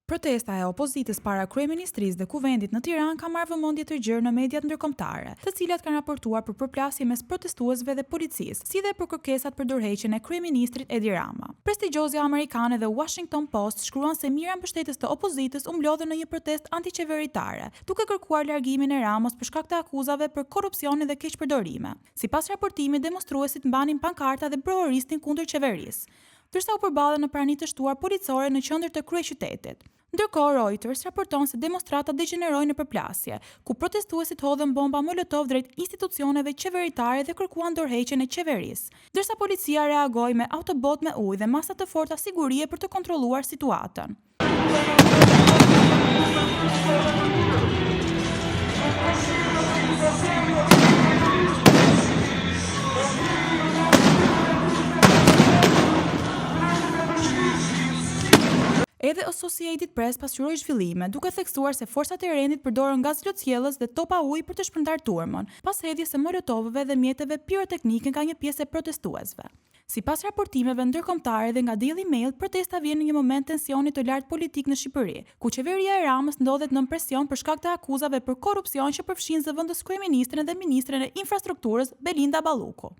Protesta e opozitës para Kryeministrisë dhe Kuvendit në Tiranë ka marrë vëmendje të gjerë në mediat ndërkombëtare, të cilat kanë raportuar për përplasje mes protestuesve dhe policisë, si dhe për kërkesat për dorëheqjen e kryeministrit Edi Rama. Prestigjiozja amerikane The Washington Post shkruan se mijëra mbështetës të opozitës u mblodhën në një protestë antiqeveritare, duke kërkuar largimin e Ramës për shkak të akuzave për korrupsionin dhe keqpërdorime. Sipas raportimit, demonstruesit mbanin pankarta dhe brohorisnin kundër qeverisë, ndërsa u përballën në prani të shtuar policore në qendër të kryeqytetit. Ndërkohë, Reuters raporton se demonstrata degjeneroi në përplasje, ku protestuesit hodhën bomba molotov drejt institucioneve qeveritare dhe kërkuan dorëheqjen e qeverisë, ndërsa policia reagoi me autobotë me ujë dhe masa të forta sigurie për të kontrolluar situatën. Edhe Associated Press pasqyroi zhvillime, duke theksuar se forcat e rendit përdorën gaz lotsjellës dhe topa uji për të shpërndarë turmën, pas hedhjes së molotovëve dhe mjeteve piroteknike nga një pjesë e protestuesve. Sipas raportimeve ndërkombëtare dhe nga Daily Mail, protesta vjen në një moment tensioni të lartë politik në Shqipëri, ku qeveria e Ramës ndodhet nën presion për shkak të akuzave për korrupsion që përfshijnë zëvendëskryeministren dhe ministren e Infrastrukturës, Belinda Balluku.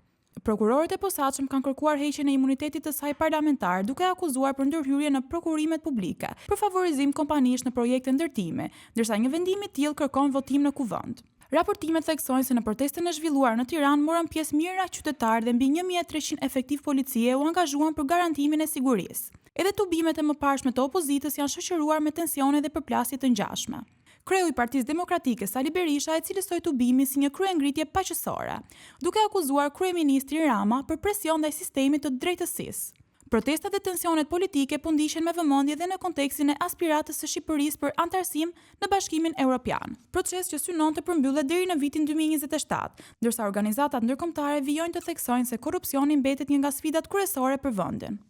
Prokurorët e posaçëm kanë kërkuar heqjen e imunitetit të saj parlamentar, duke e akuzuar për ndërhyrje në prokurimet publike, për favorizim kompanish në projekte ndërtimi, ndërsa një vendim i tillë kërkon votim në Kuvend. Raportimet theksojnë se në protestën e zhvilluar në Tiranë morën pjesë mijëra qytetarë dhe mbi 1300 efektivë policie u angazhuan për garantimin e sigurisë. Edhe tubimet e mëparshme të opozitës janë shoqëruar me tensione dhe përplasje të ngjashme. Kreu i Partisë Demokratike Sali Berisha e cilësoi tubimin si një kryengritje paqësore, duke akuzuar kryeministrin Rama për presion ndaj sistemit të drejtësisë. Protestat dhe tensionet politike po ndiqen me vëmendje dhe në kontekstin e aspiratës së Shqipërisë për anëtarësim në Bashkimin Europian, proces që synon të përmbyllet deri në vitin 2027, ndërsa organizatat ndërkombëtare vijojnë të theksojnë se korrupsioni mbetet një nga sfidat kryesore për vendin.